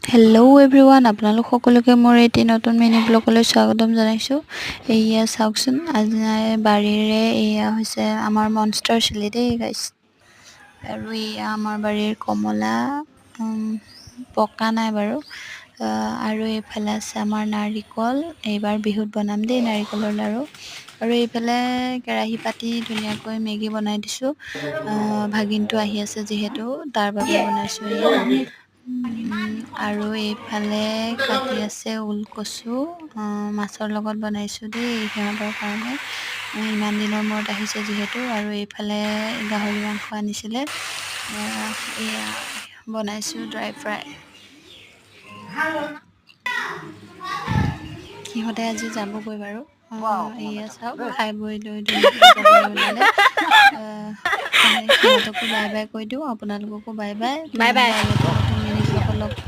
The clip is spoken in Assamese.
হেল্ল' এভৰিৱান, আপোনালোক সকলোকে মোৰ এটি নতুন মিনি ব্লগলৈ স্বাগতম জনাইছোঁ। এয়া চাওকচোন, আজি বাৰীৰে এয়া হৈছে আমাৰ মনষ্টাৰ চিলি দেই গাইছ। আৰু এয়া আমাৰ বাৰীৰ কমলা, পকা নাই বাৰু। আৰু এইফালে আছে আমাৰ নাৰিকল। এইবাৰ বিহুত বনাম দেই নাৰিকলৰ লাড়ু। আৰু এইফালে কেৰাহী পাতি ধুনীয়াকৈ মেগী বনাই দিছোঁ। ভাগিনটো আহি আছে যিহেতু, তাৰ বাবে বনাইছোঁ এয়া। আৰু এইফালে কাটি আছে ওলকচু, মাছৰ লগত বনাইছোঁ দেই সিহঁতৰ কাৰণে, ইমান দিনৰ মূৰত আহিছে যিহেতু। আৰু এইফালে গাহৰি মাংস আনিছিলে, এয়া বনাইছোঁ ড্ৰাই ফ্ৰাই। সিহঁতে আজি যাবগৈ বাৰু। এয়া চাওক, খাই বৈ লৈ ধুনীয়াকৈ যাবলৈ ওলালে। সিহঁতকো বাই বাই কৈ দিওঁ, আপোনালোককো বাই বাই। Bye bye. আৰু এটা নতুন মিনি ব্লগত লগ